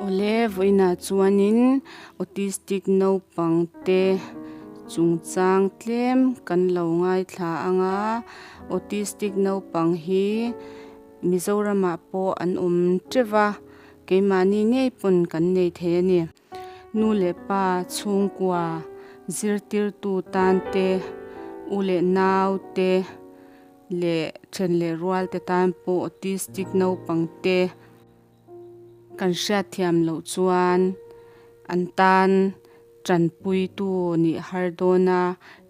Awle, vawiinah chuanin autistic naupangte chungchang tlem kan lo ngaithla ang a, autistic naupang hi Mizoramah pawh an awm teuh a, keimahni ngei pawn kan nei thei a ni. Nu leh pa chhungkua zirtirtu tan te, u leh nau te leh then leh rual te tan pawh autistic naupang te kan hriatthiam loh chuan an tan tanpuitu nih har dawn a,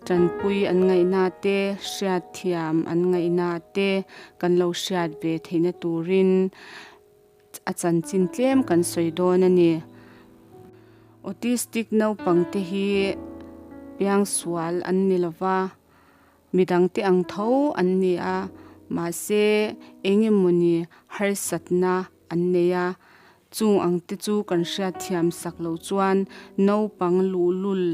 tanpui an ngaihna te, hriatthiam an ngaihna te kan lo hriat ve theihna turin A chanchin tlem kan sawi dawn a ni. Autistic naupangte hi piangsual an ni lova, midangte ang tho an ni a, mahse engemawni harsatna an nei a, chung angte chu kan hriatthiam sak loh chuan naupang luhlul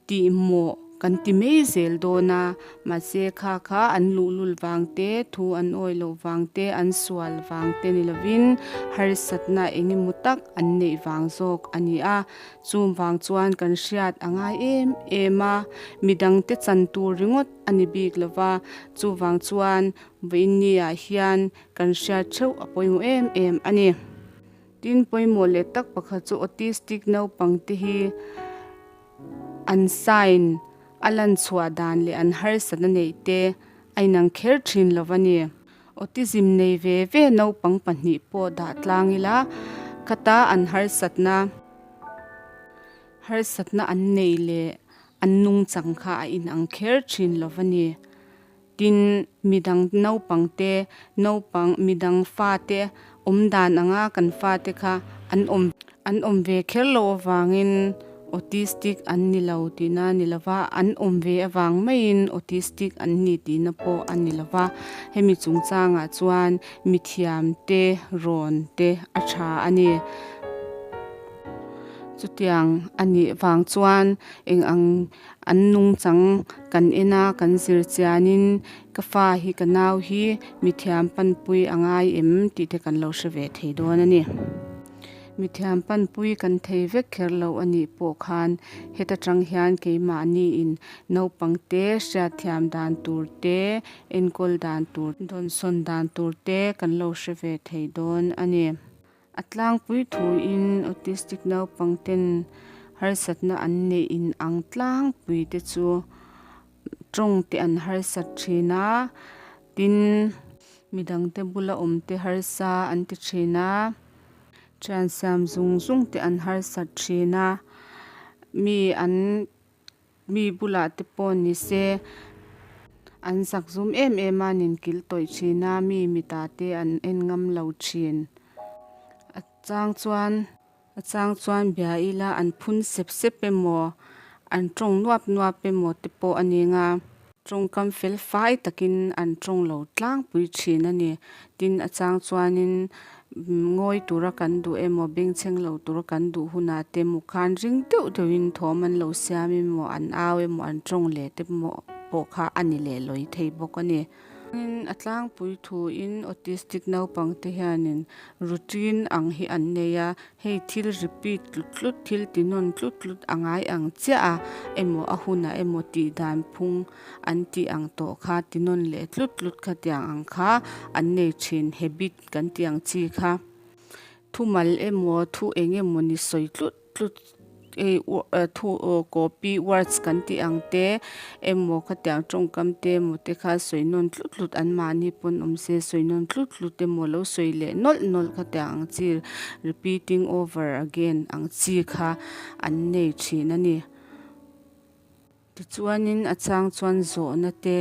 Tih mawh kan ti mai zel dawn a, mahse kha kha an luhlul vang te, thu an awih loh vang te, an sual vang te ni lovin harsatna eng emaw tak an neih vang zawk a ni a. Chung vang chuan kan hriat a ngai em em a, midangte chan tur ringawt a ni bik lo va, chuvang chuan vawiinniah hian kan hriat theuh a pawimawh em em a ni. Tin, pawimawh leh tak pakhat chu autistic naupangte hi An sign a lan chhuah dan leh an harsatna neih te a inang kher thin lo a ni. Autism nei ve ve naupang pahnih pawh dah tlang ila khata an harsatna harsatna an neih leh an nungchang kha a inang kher thin lo a ni. Tin, midang naupang te, naupang midang fate awm dan anga kan fate kha an awm an awm ve kher loh avangin autistic an ni lo tihna a ni lo va, an awm ve avang maiin autistic an ni tihna pawh a ni lo va. Hemi chungchangah chuan mithiam te rawn te a tha a ni. Chutiang a nih vang chuan eng ang An nungchang kan en a, kan zir chianin ka fa hi ka nau hi mithiam panpui a ngai em tih te kan lo hre ve thei dawn a ni. Mithiam panpui kan thei vek kher lo a nih pawh khan heta tang hian keimahniin naupangte hriatthiam dan tur te, enkawl dan tur, dawnsawn dan tur te kan lo hre ve thei dawn a ni. A tlangpui thuin autistic naupangten harsatna an neih in ang tlangpui te chu tawng te an harsat thin a, tin midangte bula awm te harsa an ti thin a, thian siam zung zung te an harsat thin a, mi an Mi bulah te pawh ni se an zak zum em em a, nin kilh tawih thin a, mi mita te an en ngam lo thin. A chang chuan a chang chuan bia ila an phun sep sep emaw, an tawng nuap nuap emaw te pawh a ni nga. Tawngkam fel fai takin an tawng lo tlangpui thin a ni. Tin, a chang chuanin ngawi tura kan duh emaw, bengchheng lo tura kan duh hunah te emaw khan ring deuh deuhin thawm an lo siam emaw, an au emaw, an tawng leh te pawh kha a ni leh lawi thei bawk a ni. Tin, a tlangpui thuin autistic naupangte hianin routine ang hi an nei a, Hei thil repeat tlut tlut, thil ti nawn tlut tlut a ngai ang chiah a, emaw a hunah emaw tih dan phung an tih ang tawh kha ti nawn leh tlut tlut kha tiang ang kha an nei thin, habit kan tih ang chi kha. Thumal emaw thu eng emaw ni sawi tlut tlut hei thu copy words kan tih ang te emaw khatiang tawngkam te emaw te kha sawi nawn tlut tlut an mahni pawn awm se sawi nawn tlut tlut emaw lo sawi leh nawlh nawlh khatiang ang chi repeating over again ang chi kha an nei thin a ni. Tichuanin a chang chuan zawhna te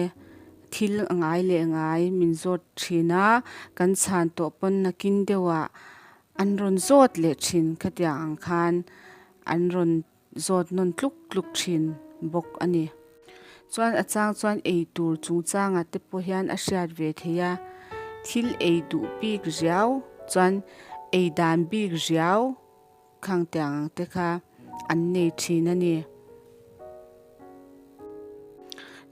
thil a ngai leh ngai min zawt thin a, kan chhan tawh pawn nakin deuhah an rawn zawt leh thin khatiang ang khan an rawn zawt nawn tluk tluk thin bawk a ni. Chuan a chang chuan ei tur chungchangah te pawh hian a hriat ve theih a, thil ei duh bik riau chuan ei dan bik riau khang tiang ang te kha an nei thin a ni.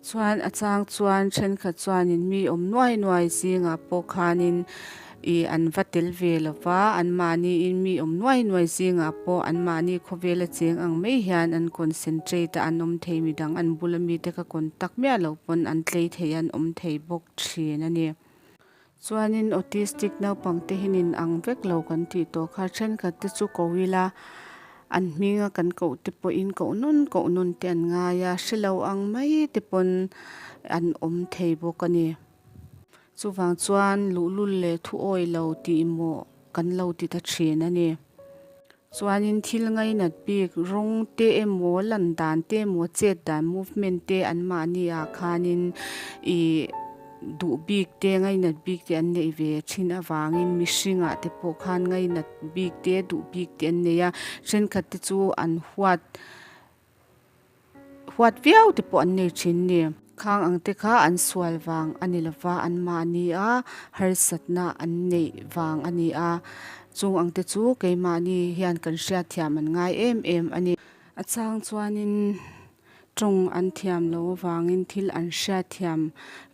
Chuan a chang chuan thenkhat chuanin mi awm nuai nuai zingah pawh khanin. Ih an va tel ve lo va, anmahniin mi awm nuai nuai zingah pawh anmahni khawvela cheng ang mai hian an concentrate a, an awm thei midang an bula mite kha contact miah loh pawn an tlei thei a, an awm thei bawk thin a ni. Chuanin autistic naupangte hi nin ang vek lo kan tih tawh kha thenkhat te chu ko ila an hminga kan koh te pawhin koh nawn koh nawn te an ngai a, hre lo ang mai te pawn an awm thei bawk a ni. Chuvang chuan luhlul leh thu awih lo tih mawh kan lo ti ta thin a ni. Chuanin thil ngainat bik rawng te emaw, lan dan te emaw, chet dan movement te anmahni ah khanin ih duh bik te, ngainat bik te an neih ve thin avangin mihring ah te pawh khan ngainat bik te, duh bik te an nei a. Thenkhat te chu an huat Huat viau te pawh an nei thin ni. Khang ang te kha an sual vang a ni lova, anmahni a harsatna an neih vang a ni a. Chung ang te chu keimahni hian kan hriatthiam an ngai em em a ni. A chang chuanin tawng an thiam lo avangin thil an hriatthiam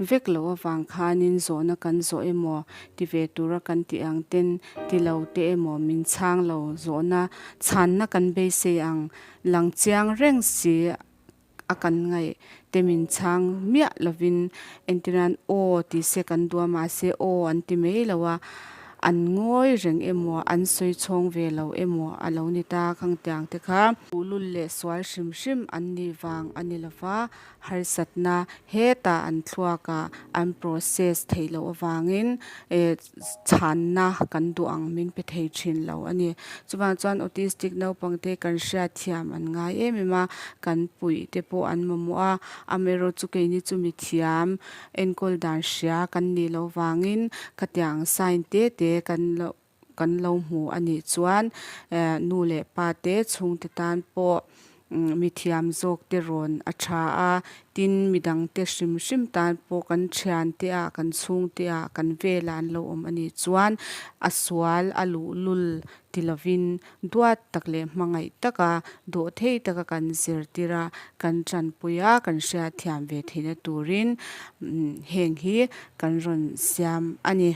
vek loh avang khanin zawhna kan zawh emaw ti ve tura kan tih ang ten ti lo te emaw min chhang lo zawhna chhanna kan beisei ang Lang chiang reng si a kan ngaih te min chhang miah lovin entirnan aw ti se kan duh a mahse aw an ti mai lo a, an ngawi reng emaw an sawi chhawng ve lo emaw a lo ni ta khang tiang te kha. Luhlul leh sual hrim hrim an nih vang a ni lova, harsatna hetah an thluakah an process theih loh avangin chhanna kan duh ang min pe thei thin lo a ni. Chuvang chuan autistic naupangte kan hriatthiam an ngai em em a, kan puih te pawh an mamawh a, amaherawh chu keini chu mithiam enkawl dan hria kan nih loh vangin khatiang sign te te kan loh kan lo hmu a nih chuan nu leh pa te chhungte tan pawh mithiam zawk te rawn a tha a, tin midang te hrim hrim tan pawh kan thian te ah kan chhungte ah kan velah an lo awm a nih chuan a sual a luhlul ti lovin duat tak leh hmangaih taka dawh thei taka kan zirtir a, kan tanpui a, kan hriatthiam ve theihna turin heng hi kan rawn siam a ni.